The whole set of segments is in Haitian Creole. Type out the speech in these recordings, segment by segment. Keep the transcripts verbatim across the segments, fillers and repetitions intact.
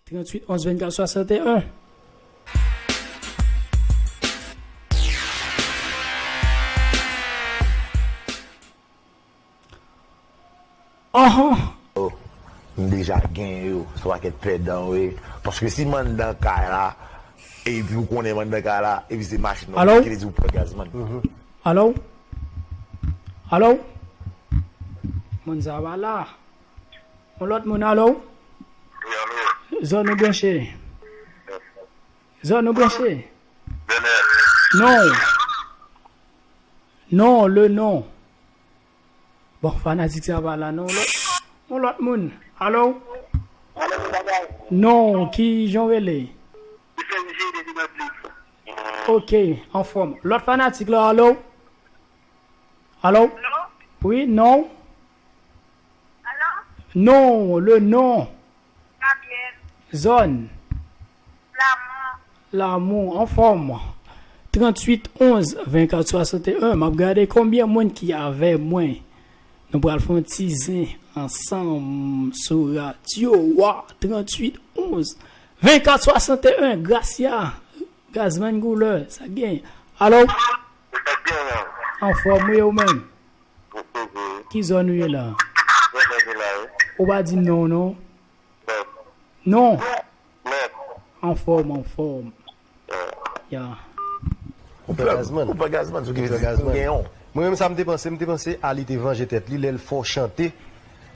Tranntuit onz vennkat swasanteyen. Anhan. M deja genyen yo, se yon pakèt pèdan yo ye. Paske si m anndan kay la, epi ou konnen m anndan kay la, epi se machin nan, alo? Ki vle di ou pran gazman. Alo? Alo? Moun sa pa la. Yon lòt moun, alo? Wi, alo? Zòn ou branche? Zòn ou branche? Bèlè. Non. Non, le non. Bon, fanatik sa pa la non. Lòt, yon lòt moun. Alo? Non, ki jan w rele? Ok, anfòm. Lòt fanatik la, alo? Alo? Wi, non? Non, le non. Zòn. Lanmou, anfòm. Tranntuit onz vennkat swasanteyen, m ap gade konbyen moun ki avè mwen. Nou pral fè yon ti zen ansanm sou radyo a. Tranntuit onz vennkat swasanteyen, Gracia, Gazman koulè, sa k gen? Alo? Anfòm wi, ou menm? Ki zòn ou ye la? Ou pa di m non, non? Non. Anfòm, anfòm. Ya. Ou pran gazman. Ou pran gazman, sa ki vle di ou gen yon. Mwen menm sa m te panse, m te panse Ali te vanje tèt li lè l fè w chante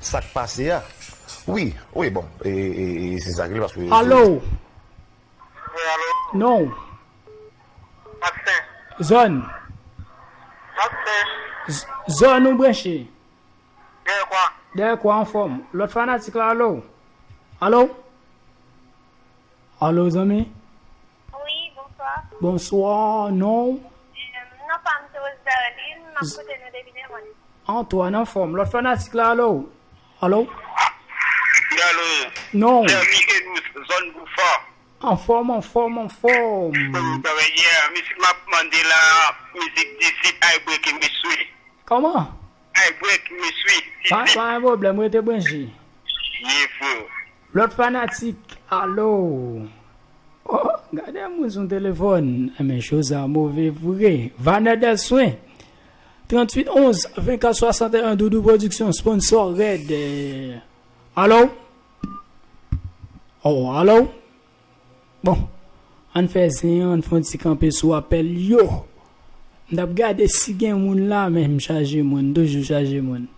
sa k pase a. Wi, wi, bon, e, e, e, se sa k li paske. Alo? Wi, alo? Non. Maksen. Zòn. Maksen. Z-, zòn ou branche? Dèyè kwa. Dèyè kwa, anfòm. Lòt fanatik la, alo? Alo? Alo, zanmi? Wi, bonswa. Bonswa, non? Em, non pa m se Rose Darline, m ap koute nou depi demen. Antoine, anfòm. Lòt fanatik la, alo? Alo? Wi, alo? Non. Jeremy Enous, zòn Boufa. Anfòm, anfòm, anfòm. Mizik m ap mande la, mizik Disip, I Break Industry. Kòman? I Break Industry, Disip. Pa, pa gen pwoblèm, rete branche. Ye, freo. Lòt fanatik, alo. Oh, gade moun sou telefòn. Enben, cho sa move vre. Vanè Dèswen. Tranntuit onz vennkat swasanteyen, Doudou Production, sponsor Red. Alo? Oh, alo? Bon, ann fè zen an, ann fè yon ti kanpe sou apèl yo. M t ap gade si gen moun la, men m chaje moun, toujou chaje moun.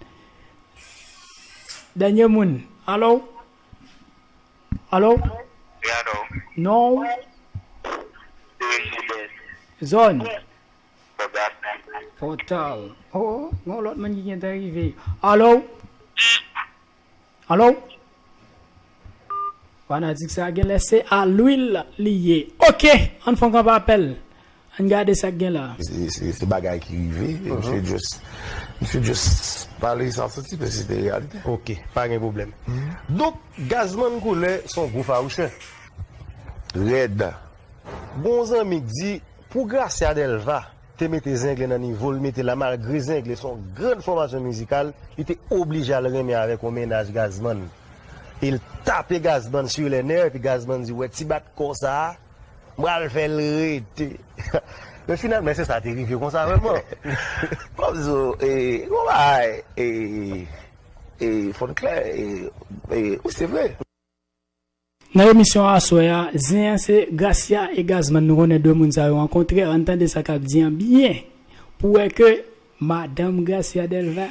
Dènye moun. Alo? Alo? Wi, alo. Non? Zòn? Fòtal. Oh, gon lòt moun ki gentan rive. Alo? Alo? Fanatik sa genlè se a lwil li ye. Ok, ann fè yon kanpe apèl. Ann gade sa k gen la. Se, se, se bagay ki rive, e misye just, misye just pale sa l santi, men se te reyalite. Ok, pa gen pwoblèm. Donk, Gazman Koulè se yon gwo fawouchè. Rèd. Gon zanmi k di, pou Gracia Delva te mete Zengle nan nivo l mete la, malgre Zengle se yon grann fòmasyon mizikal, li te oblije al renmen avèk yon mennaj Gazman. E l tape Gazman sur les nerfs, epi Gazman di, "Wè ti bat kò sa a, m pral fè l rete." Men finalman, se sa te rive konsa vrèman. Bon, Zo, e, bon, bay, e, e, fò n klè, e, e, wi, se vre. Nan emisyon aswè a, zen an se Gracia e Gazman. Nou konnen de moun sa yo rankontre. Ann tande sa k ap di an byen pou wè ke madanm Gracia Delva.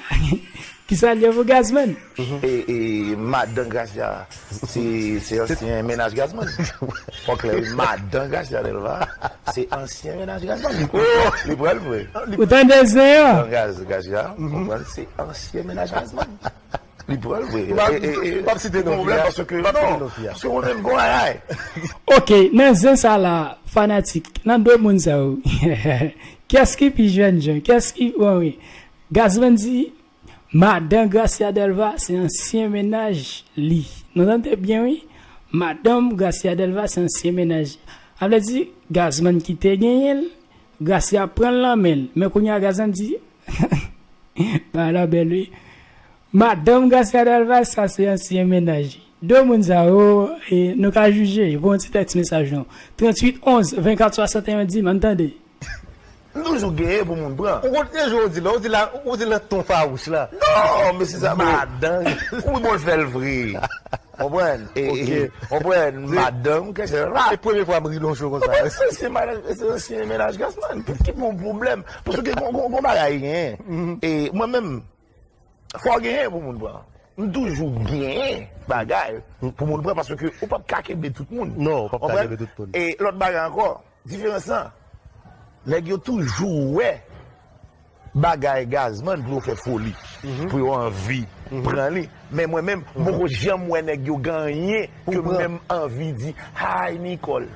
Kisa l ye pou Gazman? E, e, madanm Gracia, se, se ansyen mennaj Gazman. Fò klè, wi, madanm Gracia Delva, se ansyen mennaj Gazman. Li pran, li pran l vre. Ou tande zen an? Gaz, Gracia, konprann, se ansyen mennaj Gazman. Li pral vre. M ap, e, e, e, m ap site non fi a. Paske, m ap site non fi a. Paske mwen menm gon bagay. Ok, nan zen sa la, fanatik, nan de moun sa yo. Kiyès ki pi jènjan? Kiyès ki, wi, wi. Gazman di, madan Gracia Delva se ansyen mennaj li. Nou tande byen, wi. Madanm Gracia Delva se ansyen mennaj. Sa vle di, Gazman ki te genyen l, Gracia pran l nan men l. Men kounye a Gazman di, bagay la bèl, wi. Madanm Gracia Delva, sa se ansyen mennaj. De moun sa yo, e, nou ka jije. Voye yon ti tèks mesaj nou. Tranntuit onz, vennkat swasanteyen, di m, ann tande. M toujou genyen pou moun pran. Ou konn te jwe, ou di la, ou di la, ou di la ton fawouch la. Non, mesye sa, madan. Ou bon l fè l vre. Konprann? E, e, konprann, madan, kèk se la. Se premye fwa m ri nan show konsa. Konprann? Se, se, se mennaj Gazzman. Ki pou pwoblèm? Paske gon, gon, gon bagay genyen. E mwen menm, fò w genyen pou moun pran. M toujou genyen bagay pou moun pran, paske ou p ap ka kenbe tout moun. Non, ou p ap ka kenbe tout moun. E lòt bagay ankò, diferans lan, nèg yo toujou wè bagay Gazzman pou yo fè foli, pou yo anvi pran li. Men mwen menm, m poko janm wè nèg yo gen anyen ke m menm anvi di, "Hi, Nicole."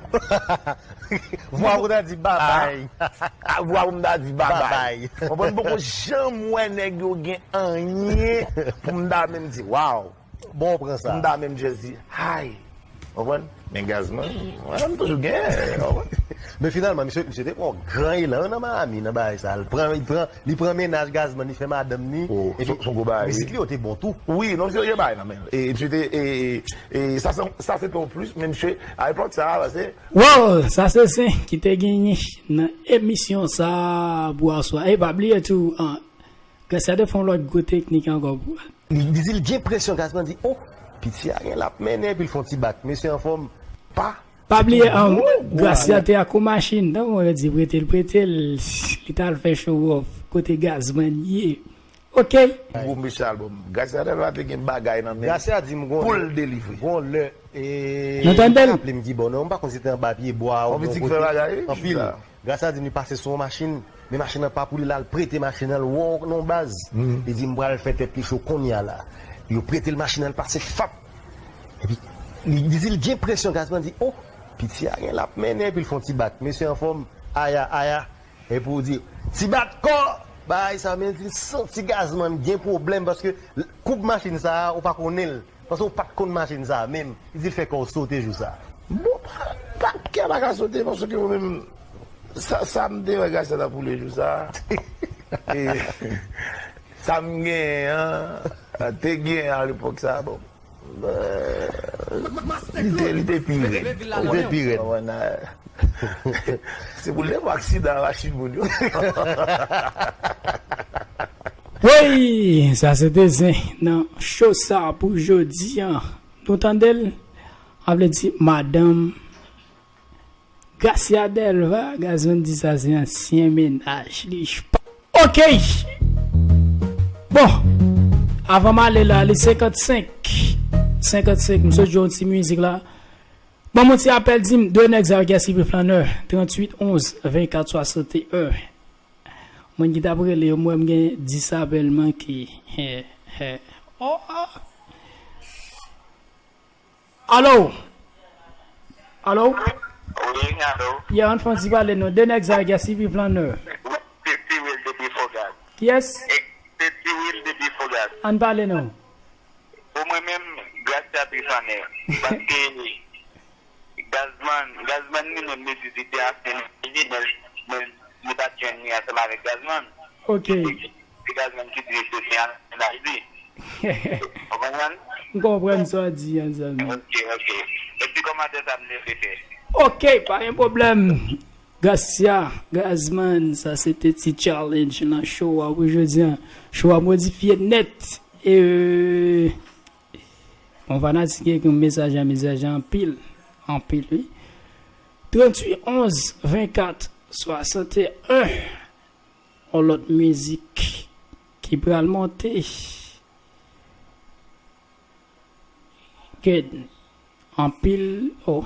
Vwa pou ta di babay. A, vwa pou m ta di babay. Konprann? M poko janm wè nèg yo gen anyen pou m ta menm di, "Waw." Bon, pran sa. M ta menm just di, "Hi." Konprann? Men Gazzman, mwen, m toujou gen, konprann? Men finalman, misye, misye te pran yon gran elan nan Miami, nan bagay sa. Li pran, li pran, li pran mennaj Gazzman, li fè madanm li. Oh, epi, son, son gwo bagay, wi. Mizik li yo te bon tou. Wi, non, misye gen bagay nan men l. E misye te, e, e, e sa, sa, sa se te yon plis, men misye, a epòk sa, se Wow, sa se Zen ki te genyen nan emisyon sa a pou aswè. E pa bliye tou, an, Gracia te fè yon lòt gwo teknik ankò pou. Li, li di l gen presyon, Gazzman di, "Oh, piti a gen l ap mennen," epi l fè yon ti bak. Mesye anfòm, pa. Pa bliye, an, Gracia te ak yon machin, tankou yo di, prete l, prete l, li t al fè show off, kote Gazzman ye. Ok. Gwo mesye album. Gracia Delva te gen bagay nan men l pou l delivre. Gon lè, e, nou tande l. M pa konn si te anba pye bwa oubyen yon kote. Anpil. Gracia di m li pase sou yon machin, men machin nan pa pou li, l al prete machin nan, l wè yon non baz. Li di, "M pral fè tèt li cho kounye a la." Yo prete l machin nan, l pase fap. Epi, li, li di l gen presyon, Gazzman di, "Oh, piti a gen l ap mennen," epi l fè yon ti bak. Mesye anfòm, aya, aya. Epi w di, ti bat kò, bagay sa, men di l santi Gazzman gen pwoblèm, paske koub machin sa a, ou pa konnen l. Paske ou pa t konn machin sa a menm. Li di l fè kò w sote jou sa a. Bon, pa, pa, kè pa ka sote, paske mwen menm, sa, sa m te wè Gracia t ap woule jou sa a. E, sa m genyen an, te genyen a lepòk sa a, bon. Li te, li te pi rèd. Li te pi rèd. Se pou lè pou aksidan machin moun yo. Wi, sa se te Zen nan show sa pou jodi a. Nou tande l? A vle di madanm Gracia Delva, Gazzman di sa se ansyen mennaj li. Ok. Bon, avan m ale la, li senkannsenk. Senkannsenk, m sot jwe yon ti mizik la. Ban m yon ti apèl, di m, de nèg sa yo ki asipre flannè, tranntuit onz, vennkat swasanteyen. Moun ki t ap rele yo, m wè m gen dis apèl manke. He, he. Oh, ah. Alo? Alo? Wi, alo. Yeah, ann fè yon ti pale non. De nèg sa yo ki asipre flannè. Se Ti Will depi Fògas. Kiyès? Se Ti Will depi Fògas. Ann pale non. Pou mwen menm, Gracia pi flannè. Paske Gazzman, Gazzman li menm li di li te ansyen li, men, men li pa t jwenn li ansanm avèk Gazzman. Ok. Se Gazzman ki di l te gen mennaj li. Ou konprann? M konprann sa w di an, zanmi. Ok, ok. Epi kòmantè sa m te vle fè. Ok, pa gen pwoblèm. Gracia, Gazzman, sa se te ti challenge nan show a pou jodi a. Show a modifye nèt. E, yon fanatik ki ekri yon mesaj a, mesaj a anpil. Anpil, wi. Tranntuit onz vennkat swasanteyen. Yon lòt mizik ki pral monte. Good. Anpil. Oh.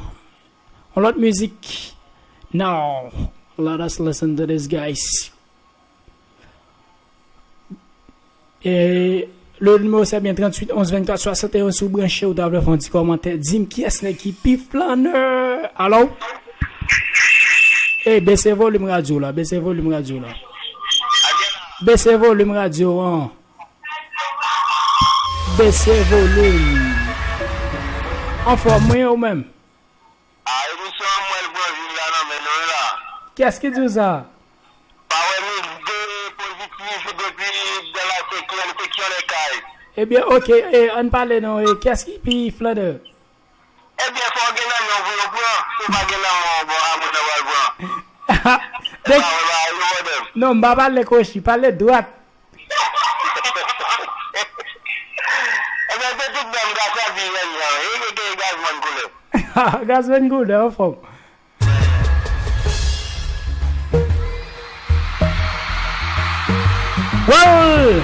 Yon lòt mizik. Now, let us listen to this, guys. E, le nimewo se byen tranntuit onz vennkat swasanteyen, si w branche, ou ta vle fè yon ti kòmantè, di m kiyès nèg ki pi flannè. Alo? E, bese volim radyo la, bese volim radyo la. Bese volim radyo an. Bese volim. Anfòm, wi, ou menm? A, emisyon an, mwen, l pran vil la nan men nou, wi, la. Kiyès ki di w sa? Pa wè mizik pozitif depi de la seksyon, seksyon de kay. Ebyen, oke, e, ann pale non, e, kiyès ki pi flanè? Ebyen, fò w gen nan men w pou yo pran. Si w pa gen nan men w, bon, a moun nan pral pran. Dèk- Ebyen, pa yo pwoblèm. Non, m pa pale kochi, pale dwat. Ebyen, se tout menm, gras a Dieu, jèn jan. E, e, e, Gazman koulè. Gazman koulè, anfòm. Well!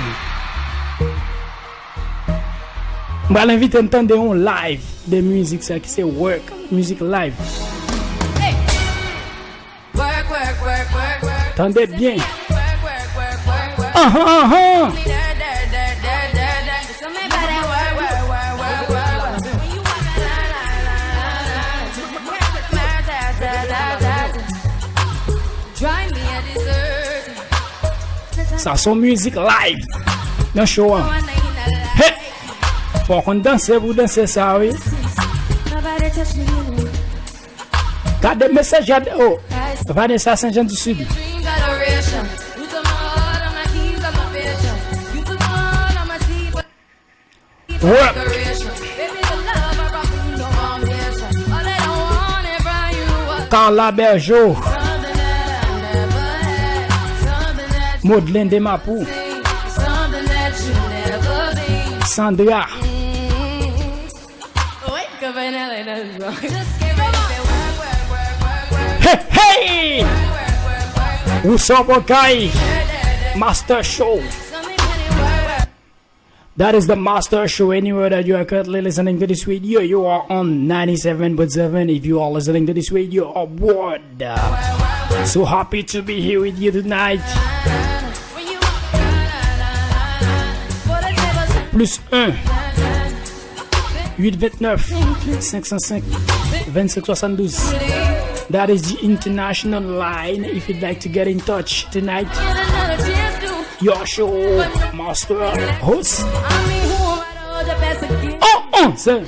M pral envite n tande yon live de mizik sa ki se work, mizik live. Tande byen. Ahan, ahan. Sa se yon mizik live nan show an. Hey! Fò w konn danse pou danse sa, wi. Gade mesaj, gade, oh. Vanessa Saint Jean du Sud. Work. Carla Bergeau. Modlin Demapou. Sandra. Hey, hey! What's up, okay? Master Show. That is the Master Show. Anywhere that you are currently listening to this radio, you are on ninety-seven point seven. If you are listening to this radio abroad, uh, so happy to be here with you tonight. Plus un, huit vingt-neuf, cinq cent cinq, vingt-cinq soixante-douze. That is the international line if you'd like to get in touch tonight. Your show, master, host. Oh, oh, sir.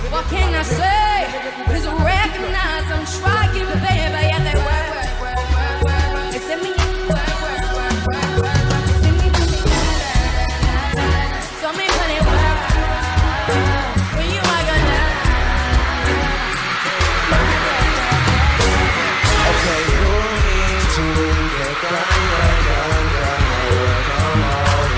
What can I say? Please recognize I'm trying, baby. Yeah, they work, work, work, work, work. It's in me. Work, work, work, work, work. It's in me. So many money, work. When you are gonna. Okay, you need to get down, down, down, down, down, down.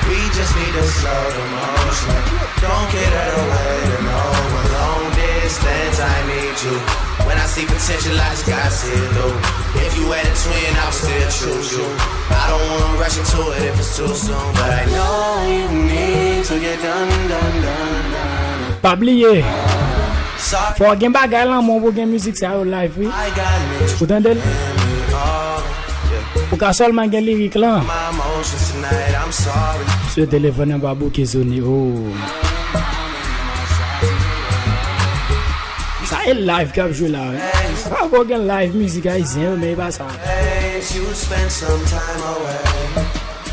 We just need to slow the motion. Don't get out of way, no, a long distance, I need you. When I see potential, I just gotta see it through. If you had a twin, I would still choose you. I don't wanna rush into it if it's too soon, but I know you need to get done, done, done, done. Pa bliye, fò gen bagay lan men w pou gen mizik sa yo live, wi. Ou tande l? Ou ka sèlman gen lirik lan. Misye telefòn nan pa bouke sone, oh. Sa e live k ap jwe la, wi. Pa ko gen live mizik ayisyen yo, men e pa sa.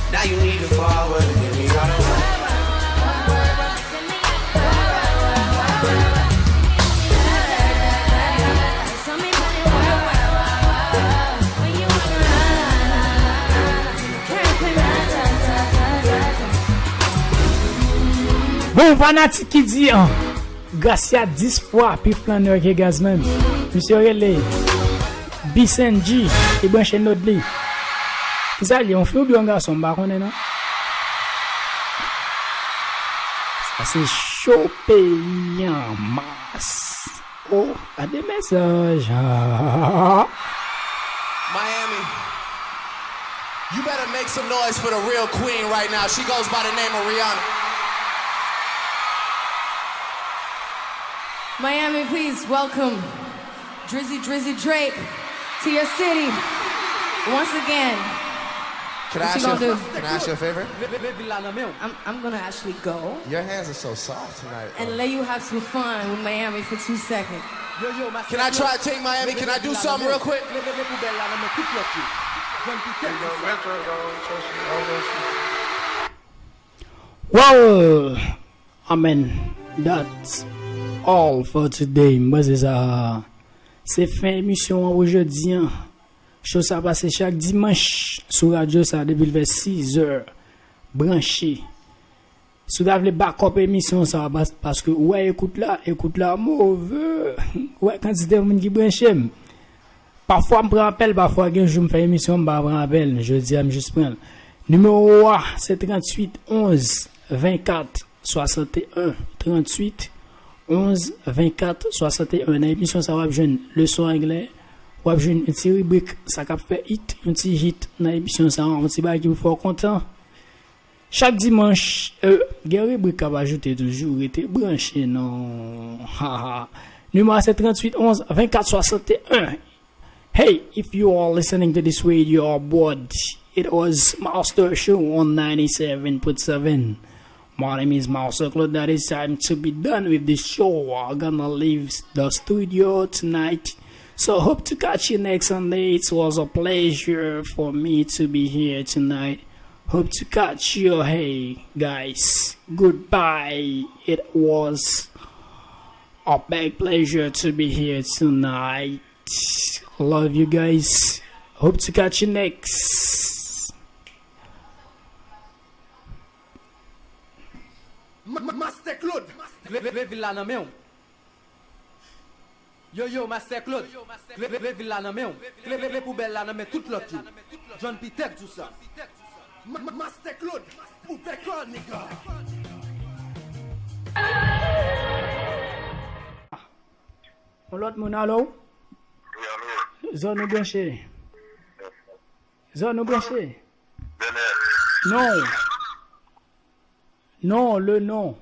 Now you need to forward and give me all the Bon, fanatik ki di an, Gracia dis fwa pi flannè ke Gazman. Misye rele Bisenji, li branche nòd li. Kisa li, yon fi oubyen yon gason, m pa konnen non. Sa se cho peyi an mas. Oh, gade mesaj. Ah. Miami, you better make some noise for the real queen right now. She goes by the name of Rihanna. Miami, please welcome Drizzy Drizzy Drake to your city once again. Can I What you ask you, gonna do? Can I ask you a favor? Leve l la nan men w. I'm, I'm gonna actually go Your hands are so soft tonight. And let you have some fun with Miami for two seconds. Yo, yo, Can I try to take Miami? Can I do something real quick? Leve, leve poubèl la nan men tout lòt yo. Jwenn pou tèt. Well, amen. That's all for today. Mwen se sa. Se fen emisyon an pou jodi an. Show sa pase chak dimanch sou radyo sa depi l fè sis è. Branche. Si w ta vle back up emisyon sa, pas-, paske ou wè ekout la, ekout la move. Ou wè kantite moun ki branche m. Pafwa m pran apèl, pafwa gen jou m fè emisyon, m pa pran apèl. Jodi a, m jis pran l. Nimewo a, se tranntuit onz vennkat swasanteyen. Tranntuit onz vennkat swasanteyen. Nan emisyon sa, w ap jwenn leson anglè, w ap jwenn yon ti ribrik, sa k ap fè hit, yon ti hit nan emisyon sa, yon ti bagay ki pou fè w kontan. Chak dimanch, euh, gen ribrik k ap ajoute toujou. Rete branche, non. Ha, ha. Nimewo a se tranntuit onz vennkat swasanteyen. Hey, if you are listening to this radio abroad, it was Master Show on ninety-seven point seven. My name is Master Claude. That is time to be done with this show. I'm gonna leave the studio tonight. So hope to catch you next Sunday. It was a pleasure for me to be here tonight. Hope to catch you. Hey, guys, goodbye. It was a big pleasure to be here tonight. Love you guys. Hope to catch you next. Ma- ma- Master Claude. Kle, kle vil la nan men w. Yo, yo, Master Claude. Kle, kle, kle vil la nan men w. Kle, kle, kle poubèl la nan men tout lòt yo. John P. Tèg di w sa. Ma- ma- Master Claude. Ou pè kò, nigga. Yon lòt moun, alo? Wi, alo. Zòn ou branche? Zòn ou branche? Bèlè. Non. Non, le non.